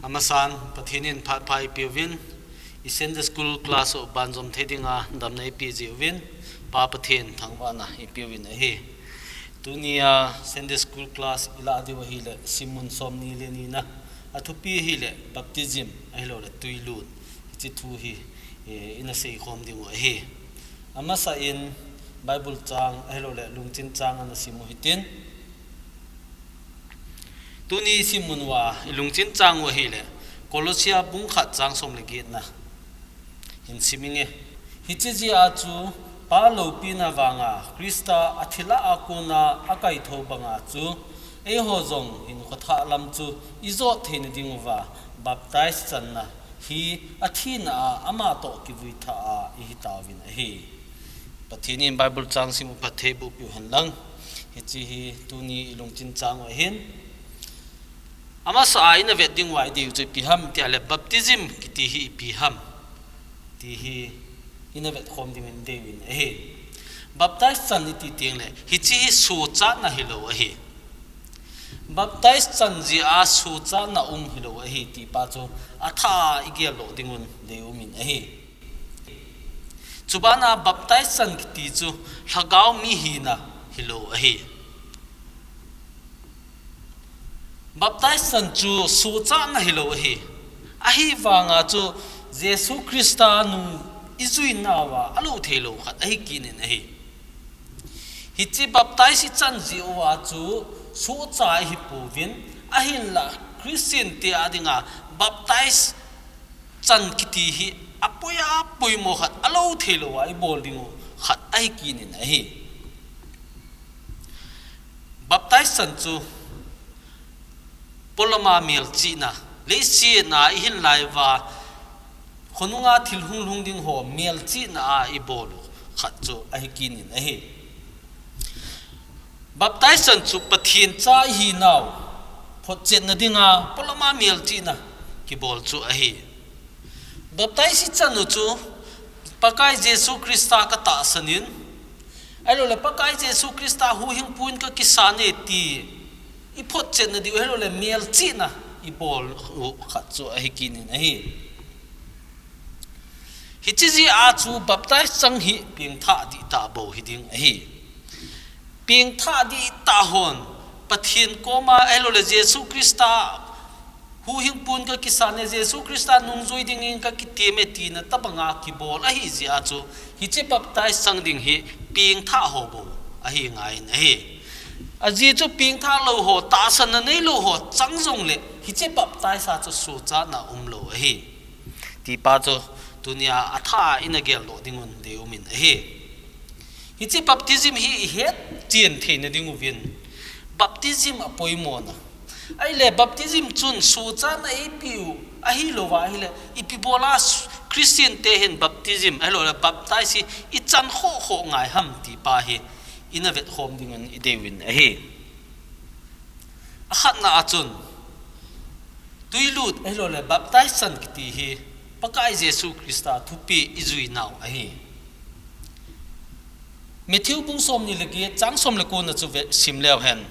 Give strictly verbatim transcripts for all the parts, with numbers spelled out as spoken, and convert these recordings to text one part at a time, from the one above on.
Amasan, Pathen in phat pha ipeuvin, i Sunday School class u banjom thei dinga damna ipe jiuvin, Pa Pathen thangvahna ipeuvin ahi. Tunia Sunday School class ilah diu ahile, simmun somni le ni na, athupi ahile, baptism, ahilouleh tuilut, hiche thu hi, eh, ina seikhom diu ahi. Amasan, Bible chang, ahilouleh lungchin chang ana simu hitin. Tuni simmun uva, i lungchin chang u ahile, Kolossia bung khat chang som le get na. Hin siminge. Hiche jeh a chu, Pa loupina vanga, Christa athi lah a kona akaithou banga chu, eiho jong hinkho thah lam chu, ijot theina diuva, baptize channa hi athina a, ama toh kivui thah a, ihi tauvin ahi. Pathen in Bible chang simu phatthei boh piu hen lang. Hiche hi tuni i lungchin chang u ahin. Amasa a ina vet diu a idei u chu ipi ham ti ahile baptism kiti hi ipi ham. Ti hi ina vetkhom dingin deuvin ahi. Baptize chan iti teng le, hiche hi sochatna hilou ahi. Baptize chan jeh a sochatna um hilou ahi, ti pa chu athah a igel doh dingun deium in ahi. Chubana baptize chan kiti chu lhagao mi hina hilou ahi. Baptize chan chu sochatna hilou ahi. Ahivanga chu Jesu Christa nung ijui nauva alou theilou khat ahi kit in ahi. Hiche baptize ichan jeh uva chu sochat ihi pouvin, ahinla Christian te a dinga baptize chan kiti hi apoi a poimo khat, alou theilou a ibol diu khat ahi kit in ahi. Baptize chan chu polama melchihna, leiset a ihin lai uva, khonunga thil hung lhung ding ho melchihna a ibol u khat chu ahi kit in ahi. Baptize chan chu Pathen cha ihi nau photchetna dinga polama melchihna kibol chu ahi. Baptize ichan u chu Pakai Jesu Christa katahsan in, ahilouleh Pakai Jesu Christa huhhingpu in kakisan e ti iphotchetna diu, ahilouleh melchihna ibol u khat chu ahi kit in ahi. Hiche jeh a chu baptize chang hi pengthah dihtah bou hiding ahi. Pengthah dihtah hon Pathen koma ahilouleh Jesu Christa huhhingpu in kakisan e, Jesu Christa nungjui dingin kakitem e tina tobanga kibol ahi jeh a chu hiche baptize chang ding hi pengthah ho bou ahi ngai in ahi. Ajeh chu pengthah lou ho, tahsanna neilou ho chang jongle hiche baptize a chu sochatna umlou ahi. Ti pa chu tunia athah a ina geldoh dingun deium in ahi. Hiche baptism hi ihet chen theina diuvin baptism apoimona. Ahile baptism chun sochatna eipeh u ahilouva ahile, ipi bola Christian te hin baptism ahilouleh baptize hi ichan khoh khoh ngai ham ti pa hi ina vetkhom dingun ideuvin ahi. Akhatna a chun, tuilut ahilouleh baptize chan kiti hi Pakai Jesu Christa thupeh ijui nau ahi. Matthew bung somni le get chang som le ko na chu ve-, sim leu hen.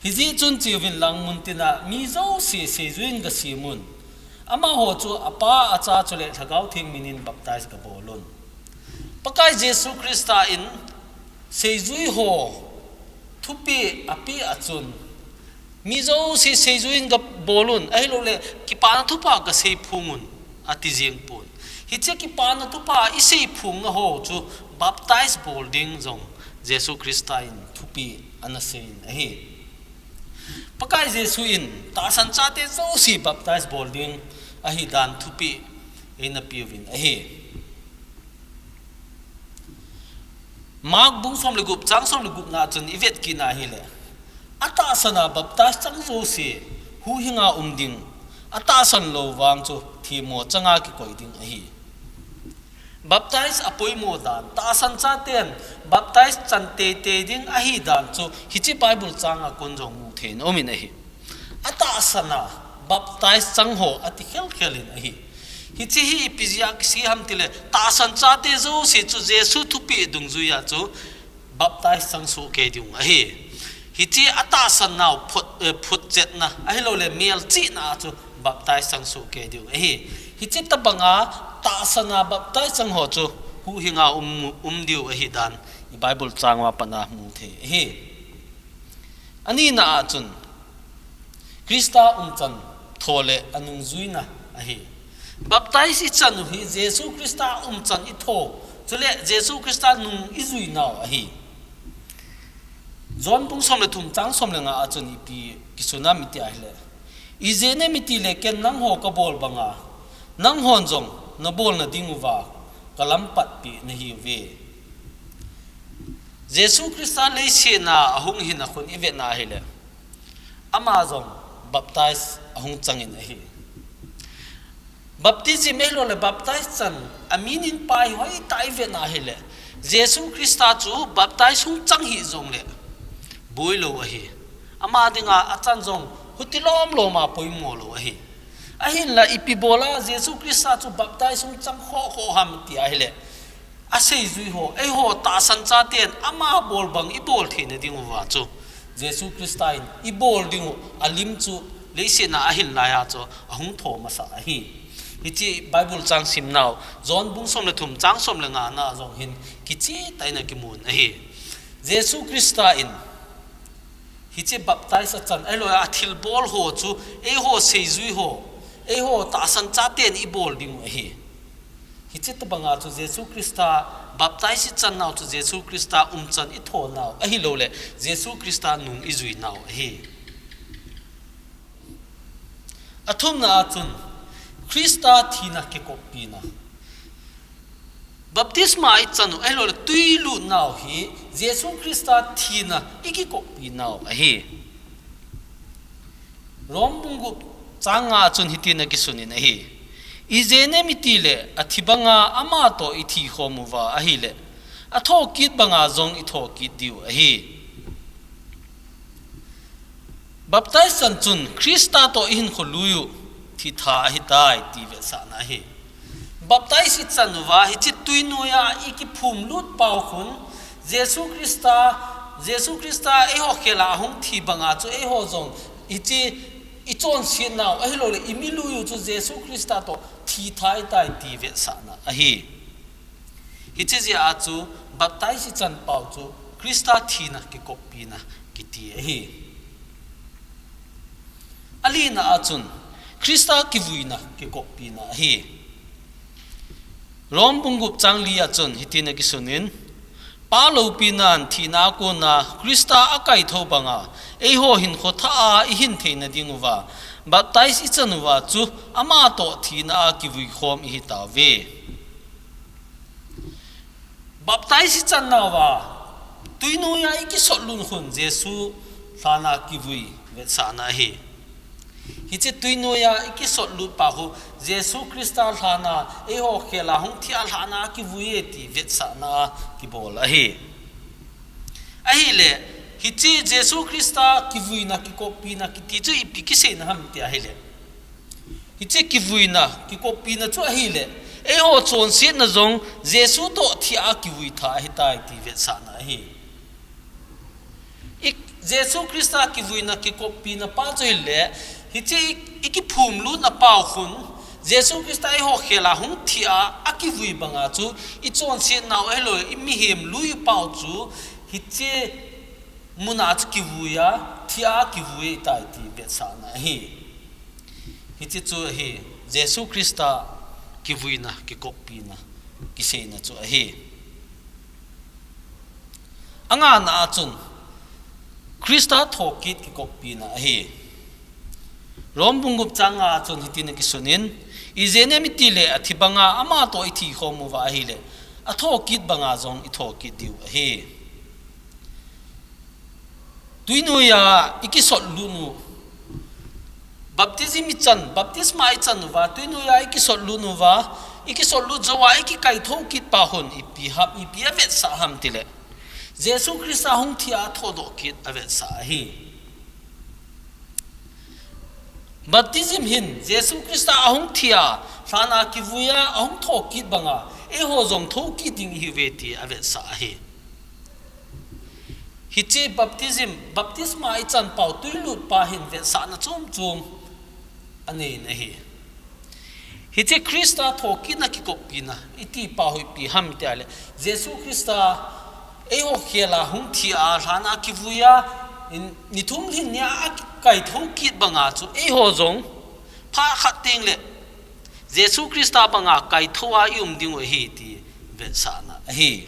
Hijeh chun cheuvin lang, muntina mi jouse seijui in gasem un. Amaho chu Apa, Acha chule Lhagao Theng minin baptize gabol un. Pakai Jesu Christa in seijui ho thupeh apeh a chun, mi jouse seijui in gabol un, ahilouleh kipana thupha gaseiphong un, ati jeng pon. Hiche kipana thupha iseiphongna ho chu baptize bol ding jong Jesu Christa in thupeh ana sei in ahi. Pakai Jesu in tahsan chate jouse baptize bol ding ahi dan thupeh eina peuvin ahi. Mark bung som le gup, chang som le gup na chun ivet kit na ahile, atahsan a baptize chang jouse huhhinga um ding, atahsan lou vang chu themmo changa kikoi ding ahi. Baptize apoimo dan, tahsan chaten baptize chan teitei ding ahi dan chu hiche Bible chang a kon jong mu thei in um in ahi. Atahsan a baptize chang ho ati khelkhel in ahi. Hiche hi ipi jeh a kisei ham tile, tahsan chate jouse chu Jesu thupeh dungjui a chu baptize chang soh kei diu ahi. Hiche atahsan nau phot, eh, photchetna ahilouleh melchihna a chu baptize chang soh kei diu ahi. Hiche tabanga tahsana baptize chang ho chu huhhinga um, um diu ahi dan i Bible chang uva pat a mu thei ahi. Anina a chun Christa umchan tho le anungjuina ahi. Baptize i chan u hi Jesu Christa umchan i tho, chule Jesu Christa nung i jui nau ahi. John bung som le thum chang som le nga a chun ipi kisun am iti ahile, ijeh inem itile ken nangho kabol banga nanghon jong nabolna dinguva kalampat peh nahiuve. Jesu Christa leiset a ahung hina khun i vetna ahile, ama jong baptize ahung changin ahi. Baptism ahilouleh baptize chan a meaning pa hi hoitah i vetna ahile, Jesu Christa chu baptize hung chang hih jongle boilou ahi. Ama dinga achan jong huti lomlom a poimo lou ahi. Ahinla ipi bola Jesu Christa chu baptize hung chang khohkhoh ham ti ahile, aseijui ho, eiho tahsan chaten ama bol bang i bol theina dinguva chu Jesu Christa in i bol dingu alim chu leiset a ahin laiya chu ahung tho masa ahi. Hiche Bible chang simnau John bung som le thum chang som le nga na jong hin kichehtah in akimun ahi. Jesu Christa in hiche baptize achan ahilouleh athilbol ho chu eiho seijui ho, eiho tahsan chaten i bol dingu ahi. Hiche tabanga chu Jesu Christa baptize i channau chu Jesu Christa umchan i thonau ahilouleh Jesu Christa nung i juinau ahi. Athumna a chun Christa thina kikoppina. Baptisma i chanu ahilouleh twi lutnau hi Jesu Christa thina i kikoppinau ahi. Rom bung gup chang nga chun hitin akisunin ahi. Ijeh inem itile athi banga ama toh i thikhom uva ahile, athokit banga jong i thokit diu ahi. Baptize chan chun Christa toh i hinkho lui u thitha ahitai ti vetsahna ahi. Baptize i chan uva hiche twi noiya i kiphum lut pau khun Jesu Christa, Jesu Christa eiho khela ahung thi banga chu eiho jong hiche i chonsetnau ahilouleh i mi lui u chu Jesu Christa toh thitha ahitai ti vetsahna ahi. Hiche jeh a chu baptize i chan pau chu Christa thina kikoppina kiti ahi. Alina a chun Christa kivuina kikoppina ahi. Rom bung gup chang li a chun hitin akisunin, Pa loupinan thina a kona Christa akaitho banga eiho hinkho thah a i hin theina dinguva baptize i chan uva chu ama toh thina a kivuikhom i hitauve. Baptize i channauva twi noiya i kisotlut khun Jesu lhana kivui vetsahna ahi. Hiche twi noiya i kisotlut pa khu Jesu Christa lhana eiho khela hung thia lhana kivui e ti vetsahna kibol ahi. Ahile, hiche Jesu Christa kivuina kikoppina kiti chu ipi kiseina ham ti ahile, hiche kivuina kikoppina chu ahile, eiho chonsetna jong Jesu toh thia kivui tha ahitai ti vetsahna ahi. I, Jesu Christa kivuina kikoppina pa chu ahile, hiche i, i kiphum lutna pau khun Jesu Christa eiho khela hung thia akivui banga chu i chonsetnau ahilou i mihem lui pau chu hiche muna chu kivuiya thia kivui tai ti vetsahna ahi. Hiche chu ahi Jesu Christa kivuina kikoppina kiseina chu ahi. Angana a chun Christa thokit kikoppina ahi. Rom bung gup chang nga a chun hitin akisunin, ijeh inem itile athi banga ama toh i thikhom uva ahile, athokit banga jong i thokit diu ahi. Twi noiya i kisotlut u, baptism i chan, baptisma i chan uva twi noiya i kisotlut uva, i kisotlut jouva i kikaitho kit pa khun ipi ham, ipi avetsah ham tile, Jesu Christa hung thia athodoh kit avetsah ahi. Baptism hin Jesu Christa ahung thia, lhana kivuiya ahung thokit banga eiho jong thokit ding ihiuve ti avetsah ahi. Hiche baptism, baptisma i chan pau twi lut pa hin vetsahna chom chom anei in ahi. Hiche Christa thokitna kikoppina iti pa hoipi ham tia le, Jesu Christa eiho khela hung thi a lhan a kivui a, in, ni thum lhin nia a kaitho kit banga chu eiho jong phat khat teng le Jesu Christa banga kaitho a i um ding u ahi ti vetsahna ahi.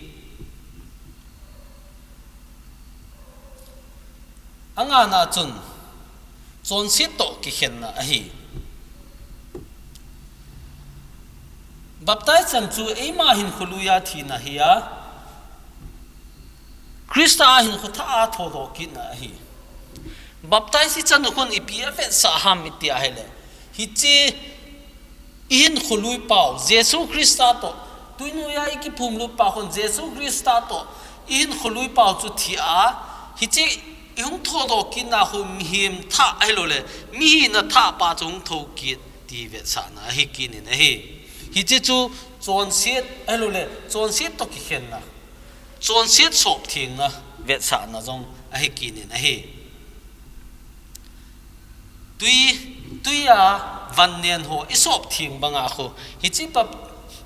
Angana chun chonset toh kikhenna ahi. Baptize chan chu eima hinkho lui a thina hi a, Christa a hinkho thah a thotho kitna ahi. Baptize i chan u khun ipi avetsah ham iti ahile, hiche i hinkho lui pau Jesu Christa toh, tuinoi a i kiphum lut pa khun Jesu Christa toh i hinkho lui pau chu thi a, hiche i hung thotho kitna khu mihem thah ahilou le, mihina thah pa chu hung tho kit ti vetsahna ahi kit in ahi. Hiche chu chonset ahilou le, chonset toh kikhenna, chonset sop thengna vetsahna jong ahi kit in ahi. Tui, tui a van nen ho i sop theng banga khu, hiche bap-,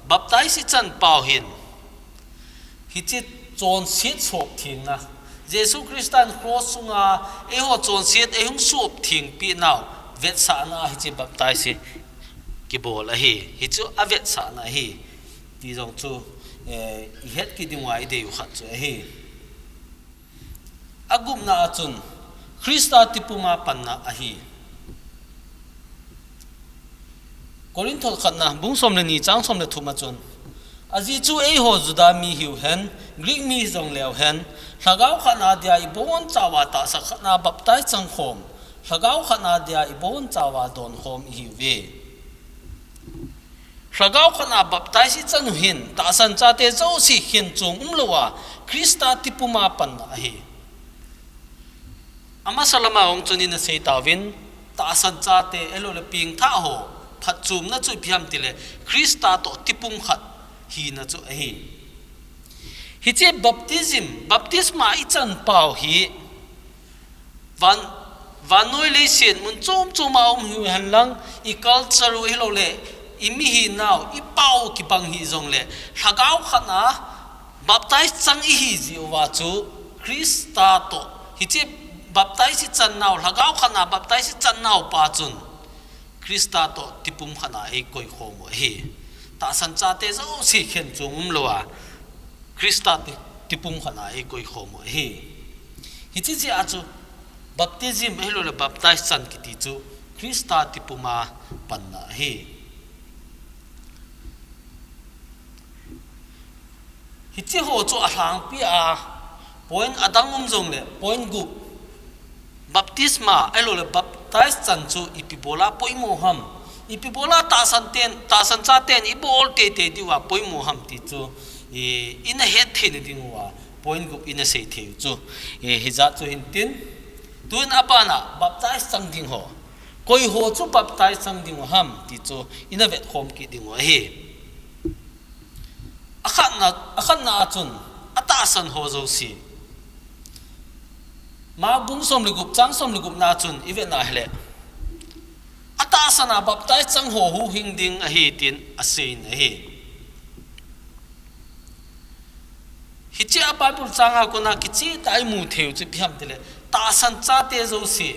baptize i chan pau hin, hiche chonset sop thengna, Jesu Christa in cross sunga eiho chonset ei hung sop theng peh nau vetsahna hiche baptize hi kibol ahi. Hichu avetsahna ahi ti jong chu, eh, i het kit ding uva i dei u khat chu ahi. Agupna a chun Christa tipum a panna ahi. Korinth khatna bung som le ni chang som le thum a chun, ajeh chu eiho Juda mi hiu hen, Greek mi jong leu hen, Lhagao khatna dia i bonchauva tahsa khatna baptize chang khom, Lhagao khatna dia i bonchauva don khom i hiuve. Lhagao khatna baptize i chan u hin, tahsan chate jouse khenchong umlouva, Christa tipum a panna ahi. Amasa lama hung chun ina sei tauvin, tahsan chate, ahilou le pengthah ho, phatchomna chu ipi ham tile, Christa toh tipum khat hina chu ahi. Hiche baptism, baptisma i chan pau hi, van, vannoi leiset mun chom chom a um hiu hen lang, i culture u hilou le, i mihinau, i pau kibang hi jong le, Lhagao khatna baptize chang i hi jeh uva chu, Christa toh, hiche baptize i chan nau, Lhagao khatna baptize i chan nau pa chun, Christa toh tipum khatna ei koi khom u ahi. Tahsan chate jouse khenchong umlouva, Christa ti-, tipum khatna ei koi khom u ahi. Hiche jeh a chu baptism ahilou le baptize chan kiti chu Christa tipum a panna ahi. Hiche ho chu alhangpi a, point adang um jong le, point gup. Baptisma, ahilou le baptize chan chu ipi bola poimo ham. Ipi bola tahsan ten, tahsan chaten i bol teitei diuva poimo ham ti chu, i, ina het theina diuva, point gup ina sei thei u chu. I, hijat chu hintin, tun abana baptize chang ding ho. Koi ho chu baptize chang ding u ham ti chu ina vet khom kit diu ahi. Akhatna, akhatna a chun, atahsan ho jouse. Mark bung som le gup, chang som le gupna chun, i vetna hile. Atahsan a baptize chang ho huhhing ding ahi tin asei in ahi. Hiche a Bible chang a kona kicheh tah a i mu thei u chu ipi ham tile, tahsan chate jouse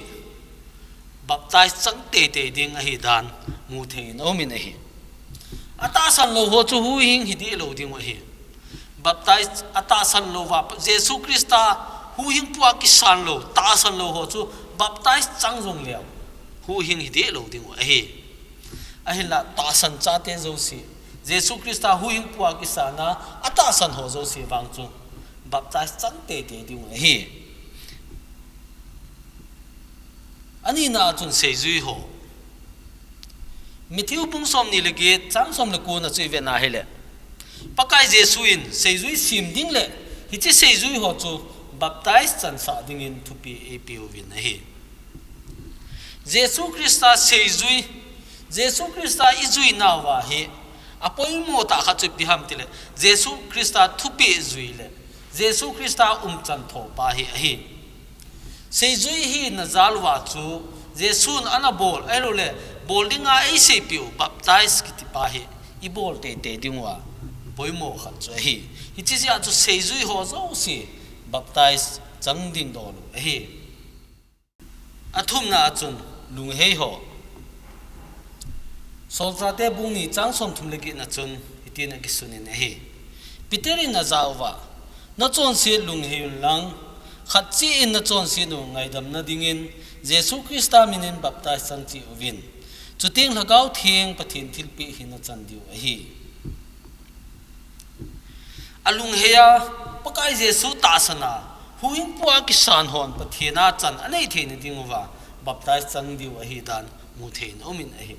baptize chang teitei ding ahi dan mu thei in aum in ahi. Atahsan lou ho chu huhhing hi deh lou ding u ahi. Baptize atahsan louva, Jesu Christa huhhingpu a kisan lou, tahsan lou ho chu baptize chang jong leu, huhhing hi deh lou ding u ahi. Ahinla tahsan chate jouse, Jesu Christa huhhingpu a kisan a, atahsan ho jouse vang chu baptize chang teitei ding u ahi. Anina a chun seijui ho. Matthew bung som ni le get, chang som le ko na chu i vetna hile, Pakai Jesu in seijui sem ding le, hiche seijui ho chu baptize chansah dingin thupeh eipeh uvin ahi. Jesu Christa seijui, Jesu Christa i jui nauva hi, apoimo tah khat chu ipi ham tile, Jesu Christa thupeh jui le, Jesu Christa umchan thopa hi ahi. Seijui hina jal uva chu, Jesun ana bol, ahilou le, Bol dinga eiseipeh u baptize kiti pa hi ibol teitei diu a poimo khat chu ahi. Hiche jeh a chu seijui ho jouse baptize chang ding dol u ahi. Athumna a chun lunghei ho. Solchahte bung ni chang somthum le get na chun hitin akisun in ahi. Peter in ajah uva, nachonset lunghei un lang, khat cheh in nachonset u ngaidam na dingin, Jesu Christa min in baptize chang cheh uvin. Chuteng Lhagao Theng Pathen thilpeh hi nachan diu ahi. Alunghei a, Pakai Jesu tahsan a, huhhingpu a kisan hon Pathen a chan anei theina diuva baptize chang diu ahi dan mu thei in aum in ahi.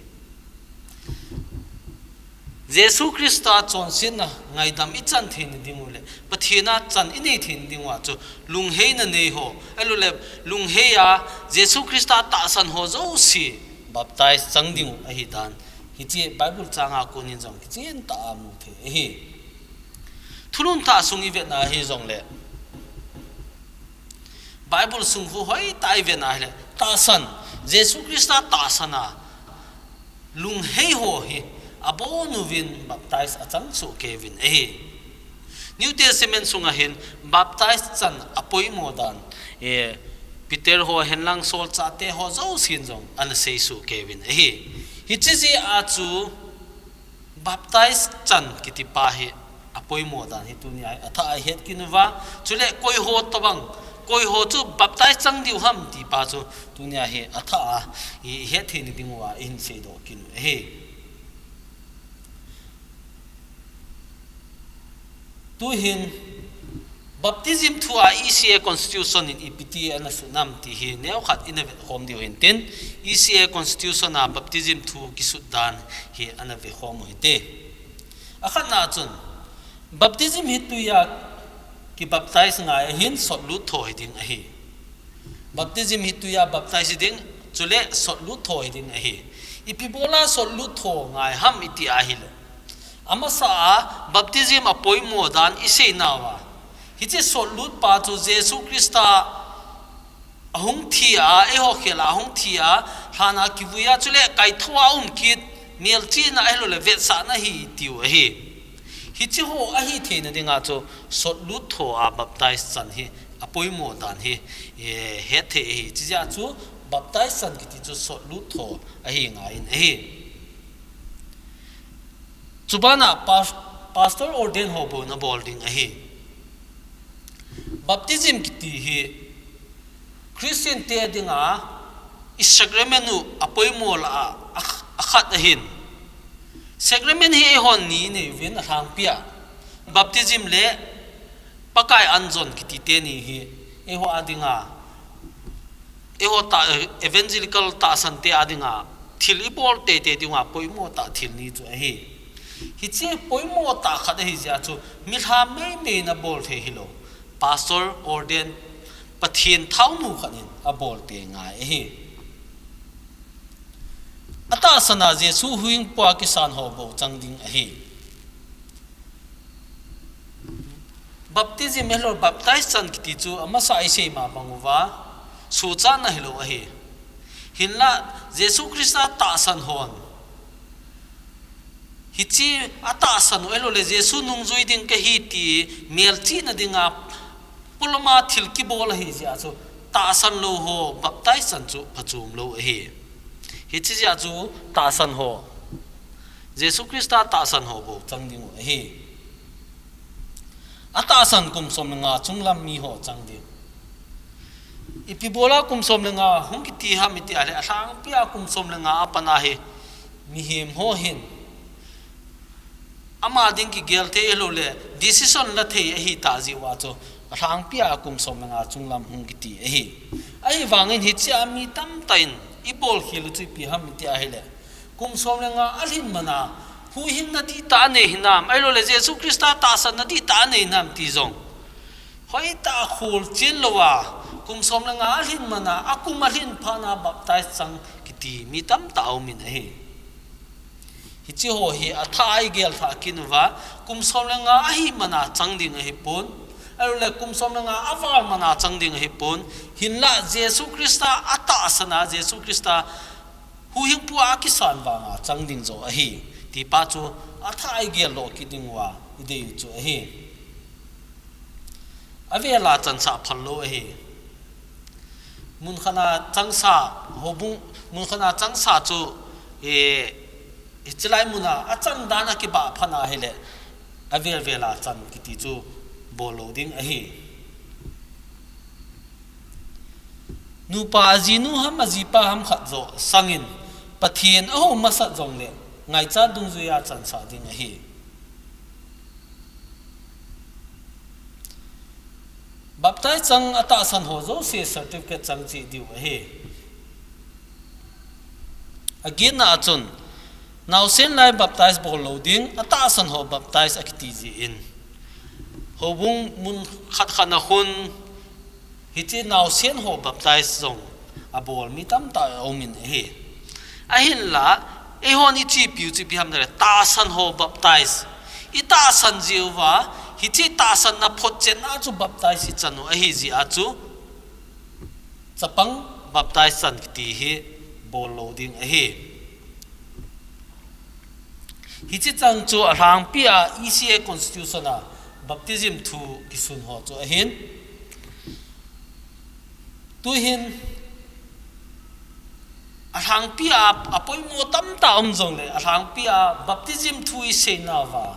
Jesu Christa chonsetna ngaidam ichan theina diu le Pathen a chan inei theina diuva chu lungheina nei ho, ahilouleh lunghei a Jesu Christa tahsan ho jouse baptize chang diu ahi dan hiche Bible chang a kon in jong kichen tah a mu thei ahi. Thulhun thah sung ivet na hijongle, Bible sung khu hoitah a ivet na hile, tahsan, Jesu Christa tahsan a lunghei ho hi abon uvin baptize achang soh kei uvin ahi. New Testament sunga hin baptize chan apoimo dan, eh, Peter ho hen lang solchahte ho jousen jong ana seisoh kei uvin ahi. Hiche jeh a chu baptize chan kiti pa hi apoimo dan hi tunia hi athah a ihet kit uva, chule koi ho tobang, koi ho chu baptize chang diu ham ti pa chu tunia hi athah a ihet theina diuva ihin seidoh kit u ahi. Tuhin baptism thu a E C A Constitution in ipi ti ana sun nam ti hi neokhat ina vet khom diu hintin, E C A Constitution a baptism thu kisut dan hi ana ve khom u hite. Akhatna chun, baptism hi tui a kibaptize ngai ahin sotlut tho hi ding ahi. Baptism hi tui a baptize hi ding, chule sotlut tho hi ding ahi. Ipi bol a sotlut tho ngai ham iti ahile, amasa a baptism apoimo dan isei nauva, hiche sotlut pa chu Jesu Christa ahung thi a, eiho khel a ahung thi a, lhan a kivui a, chule kaithou a um kit, melchihna ahilouleh vetsahna hi tiu ahi. Hiche ho ahi theina dinga chu sotlut tho a baptize chan hi apoimo dan hi, eh, het thei ahi. Hiche jeh a chu baptize chan kiti chu sotlut tho ahi ngai in ahi. Chubana pas-, pastor ordain ho bou na bol ding ahi. Baptism kiti hi Christian te dinga i sacrament u apoimo lah a, a, akhat ahin. Sacrament hi eihon ni nei uvin alhangpi a. Baptism le Pakai anjon kiti teni hi eiho a dinga, eiho ta, evangelical tahsan te a dinga thil ibol teitei diuva poimo tah thil ni chu ahi. Hiche poimo tah khat ahi jeh a chu milham meimei in abol thei hilou. Pastor ordain Pathen thaonu khat in abol tei ngai ahi. Atahsan a Jesu huhhingpu a kisan ho bou chang ding ahi. Baptism ahilouleh baptize chan kiti chu amasa a isei ma bang uva, suhchatna hilou ahi. Hinlah Jesu Christa tahsan hon hiche atahsan u ahilouleh Jesu nungjui ding kahi ti melchihna dinga polama thil kibol ahi jeh a chu tahsan lou ho baptize chan chu phachom lou ahi. Hiche jeh a chu tahsan ho, Jesu Christa tahsan ho bou chang ding u ahi. Atahsan kum som le nga chunglam mi ho chang ding. Ipi bol a kum som le nga hung kiti ham iti ahile, alhangpi a kum som le nga a pat a hi mihem ho hin ama ding kigel thei ahilouleh decision la thei ahi tah jeh uva chu alhangpi a kum som le nga chunglam hung kiti ahi. Ahivangin hiche a mi tamtah in ibol khel u chu ipi ham iti ahile, kum som le nga alhin man a huhhingna dihtah anei hinam, ahilouleh Jesu Christa tahsanna dihtah anei hinam ti jong hoitah a kholchil louva, kum som le nga alhin man a, akum alhin phat a baptize chang kiti mi tamtah aum in ahi. Hiche ho hi athah a igel lhah kit uva, kum som le nga ahi man a chang ding ahipon, ahilouleh kum som le nga aval man a chang ding ahipon, hinlah Jesu Christa atahsan a, Jesu Christa huhhingpu a kisan vanga chang ding jo ahi, ti pa chu athah a igel doh kit diu va idei u chu ahi. Avela chansah phal lou ahi. Mun khat a chansah, houbung, mun khat a chansah chu, eh, hichelai mun a achan dan a kibah phat na ahile, avel vel a chan kiti chu bol lou ding ahi. Nupa ajinu ham ajipa ham khat jo sangin Pathen ahou masat jongle ngaicha dungjui a chansah ding ahi. Baptize chang atahsan ho jouse certificate chang cheh diu ahi. Agetna a chun, naosen lai baptize bol lou ding, atahsan ho baptize akiti jeh in, houbung mun khat khat na khun, hiche naosen ho baptize jong abol mi tamtah aumin ahi. Ahinla, eihon ichepiu chu ipi ham tile, tahsan ho baptize itahsan jeh uva, hiche tahsanna photchetna chu baptize ichan u ahi jeh a chu, chapang baptize chan kiti hi bol lou ding ahi. Hiche chang chu alhangpi a E C A constitution a baptism thu kisun ho chu ahin. Tuhin alhangpi a apoimo tamtah um jongle, alhangpi a baptism thu iseinauva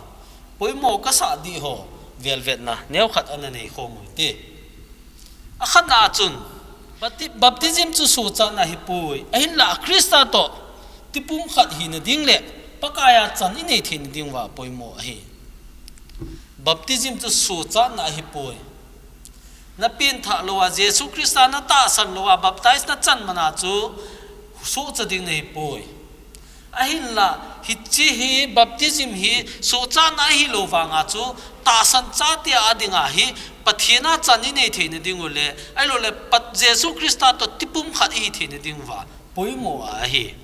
poimo kasah ding ho velvetna neokhat ana neikhom u hite. Akhatna a chun, bapti-, baptism chu sochatna ahipoi. Ahinla Christa toh tipum khat hina ding le Pakai a chan inei theina diuva poimo ahi. Baptism chu sochatna ahipoi. Napengthah louva, Jesu Christa natahsan louva baptize nachan mana chu sohcha ding nahipoi. Ahinla, hiche hi baptism hi sochatna ahilou vanga chu tahsan chate a dinga hi Pathen a chan inei theina diu le, ahiloule Pat-, Jesu Christa toh tipum khat ihi theina diuva poimo ahi.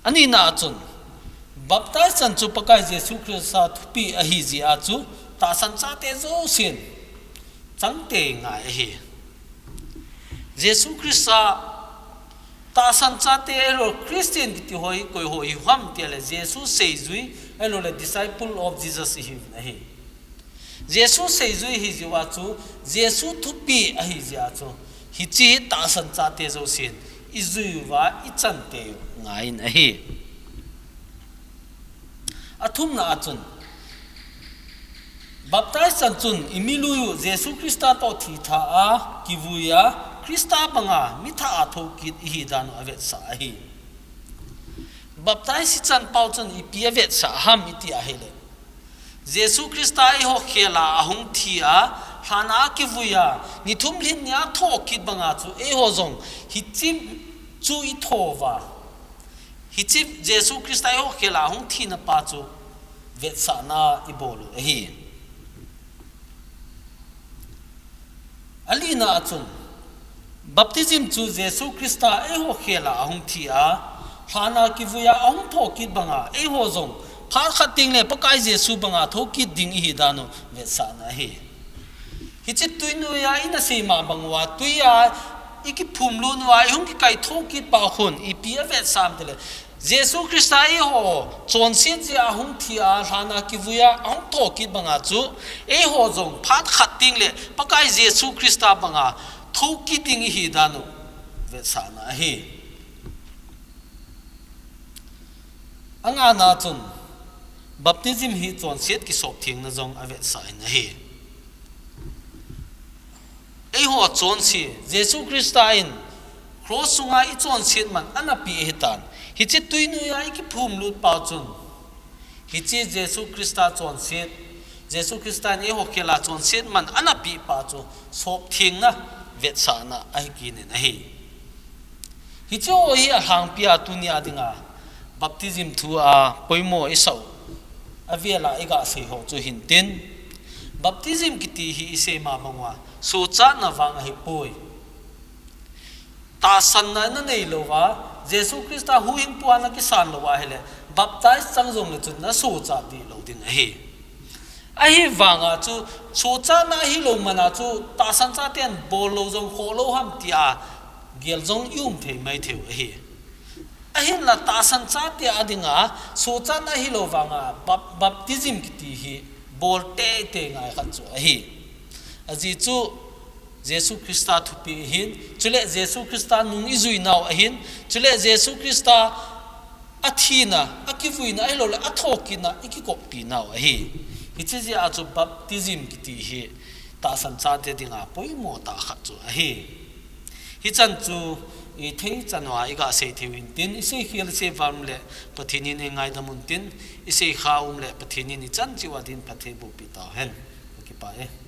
Anina a chun, baptize chan chu Pakai Jesu Christa thupeh ahi jeh a chu tahsan chate jousen changtei ngai ahi. Jesu Christa tahsan chate ahilou, Christian kiti ho hi koi ho ihiu ham tile, Jesu seijui ahiloule disciple of Jesus ihiuvin ahi. Jesu seijui ihi jeh uva chu, Jesu thupeh ahi jeh a chu, hiche hi tahsan chate jousen ijui uva ichan tei u ngaiyin ahi. Athumna a chun, baptize chan chun imilui u Jesu Christa toh thitha a kivui a, Christa banga mithah a thoukit ihi dan u avetsah ahi. Baptize ichan pau chun ipi avetsah ham iti ahile, Jesu Christa eiho khel a ahung thi a, lhan a akivui a, ni thum lhin ni a thoukit banga chu eiho jong hiche chu itho uva, hiche Jesu Christa eiho khel a ahung thina pa chu vetsahna ibol u ahi. Alina a chun, baptism chu Jesu Christa eiho khel a ahung thi a, lhan a kivui a ahung thoukit banga, eiho jong phat khat teng le Pakai Jesu banga thoukit ding ihi dan u vetsahna ahi. Hiche twi noiya ina seima bang uva, twi a ikiphum lut uva, ihung kikai thoukit pa khun ipi avetsah ham tile, Jesu Christa eiho chonset jeh a ahung thi a, lhan a kivui a ahung thoukit banga chu, eiho jong phat khat teng le Pakai Jesu Christa banga thoukit ding ihi dan u vetsahna ahi. Angana chun, baptism hi chonset kisop thengna jong avetsah in ahi. Eiho chonse, Jesu Christa in cross chunga ichonset man anapeh ahitan, hiche twi noiya ikiphum lut pau chun, hiche Jesu Christa chonset, Jesu Christa in eiho khel a chonset man anapeh pa chu sop thengna vetsahna ahi kit in ahi. Hiche ho hi alhangpi a tunia dinga baptism thu a poimo isah u avel a iga sei ho chu hintin, baptism kiti hi iseima bang uva sochatna vang ahipoi. Tahsanna nanei louva, Jesu Christa huhhingpu a nakisan lou ahile, baptize chang jongle chun nasochat dih lou ding ahi. Ahivanga chu, sochatna ahilou mana chu, tahsan chaten bol lou jong khoh lou ham tia gel jong i um thei mai thei u ahi. Ahinla tahsan chate a dinga, sochatna hilou vanga bap-, baptism kiti hi bol teitei ngai khat chu ahi. Ajeh chu Jesu Christa thupi ahin, chule Jesu Christa nung i jui nau ahin, chule Jesu Christa a thina, a kivuina ahilouleh a thokitna i kikoppi nau ahi. Hiche jeh a chu baptism kiti hi tahsan chate dinga poimo tah khat chu ahi. Hichan chu i thei chan uva i ga sei thei u hintin, i sei khel i sei val um le Pathen in ei ngaidam untin, i sei kha um le Pathen in i chan cheh uva din phatthei boh peh tau hen. Ka kipah e.